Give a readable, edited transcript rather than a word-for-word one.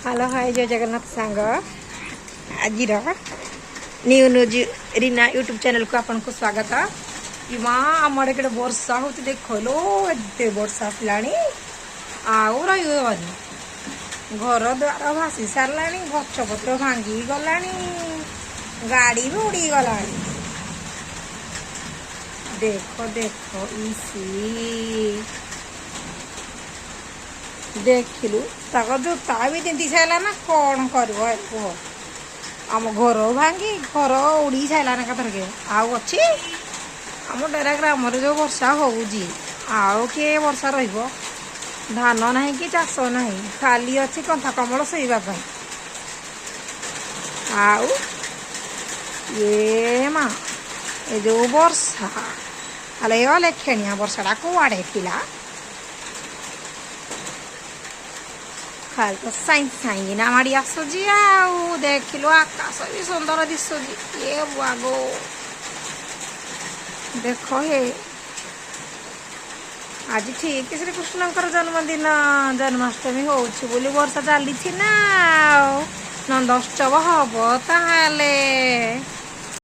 Hello, high, ଜୟ ଜଗନ୍ନାଥ ସାଙ୍ଗ। ଆଜିର new news Rina YouTube ଚ୍ୟାନେଲକୁ ଆପଣଙ୍କୁ ସ୍ୱାଗତ। ମା, ଆମ ଆଡ଼େ କେତେ ବର୍ଷା ହେଉଛି ଦେଖ ଲୋ। ଏତେ ବର୍ଷା ଆସିଲାଣି, ଆଉ ରହିବନି। ଘର ଦ୍ୱାର ଭାସି ସାରିଲାଣି, ଗଛପତ୍ର ଭାଙ୍ଗି ଗଲାଣି, ଗାଡ଼ି ବି ଉଡ଼ି ଗଲାଣି। ଦେଖ ଦେଖ, ଇସି, ଦେଖିଲୁ, ତାଙ୍କ ଜୋତା ବି ତିନ୍ତି ସାରିଲା ନା। କ'ଣ କରିବ କୁହ? ଆମ ଘର ଭାଙ୍ଗି ଘର ଉଡ଼ି ସାରିଲାଣି ଏକାଥରକେ। ଆଉ ଅଛି? ଆମ ଡେରା ଗ୍ରାମରେ ଯେଉଁ ବର୍ଷା ହେଉଛି, ଆଉ କିଏ ବର୍ଷା ରହିବ? ଧାନ ନାହିଁ କି ଚାଷ ନାହିଁ, ଖାଲି ଅଛି କନ୍ଥା କମ୍ବଳ ଶୋଇବା ପାଇଁ। ଆଉ ଏ ମା, ଏ ଯେଉଁ ବର୍ଷା ହେଲେ ଏ ଅଲେକ୍ଷଣିଆ ବର୍ଷାଟା କୁଆଡ଼େ ଥିଲା? ଖାଲି ତ ସାଇଁ ସାଇଁକିନା ମାଡ଼ି ଆସୁଛି। ଆଉ ଦେଖିଲୁ, ଆକାଶ ବି ସୁନ୍ଦର ଦିଶୁଛି। ଏ ବୁଆଗୋ, ଦେଖ ହେ, ଆଜି ଠିକ ଶ୍ରୀକୃଷ୍ଣଙ୍କର ଜନ୍ମଦିନ, ଜନ୍ମାଷ୍ଟମୀ ହଉଛି ବୋଲି ବର୍ଷା ଚାଲିଛି ନା। ଆଉ ନନ୍ଦୋତ୍ସବ ହବ ତାହେଲେ।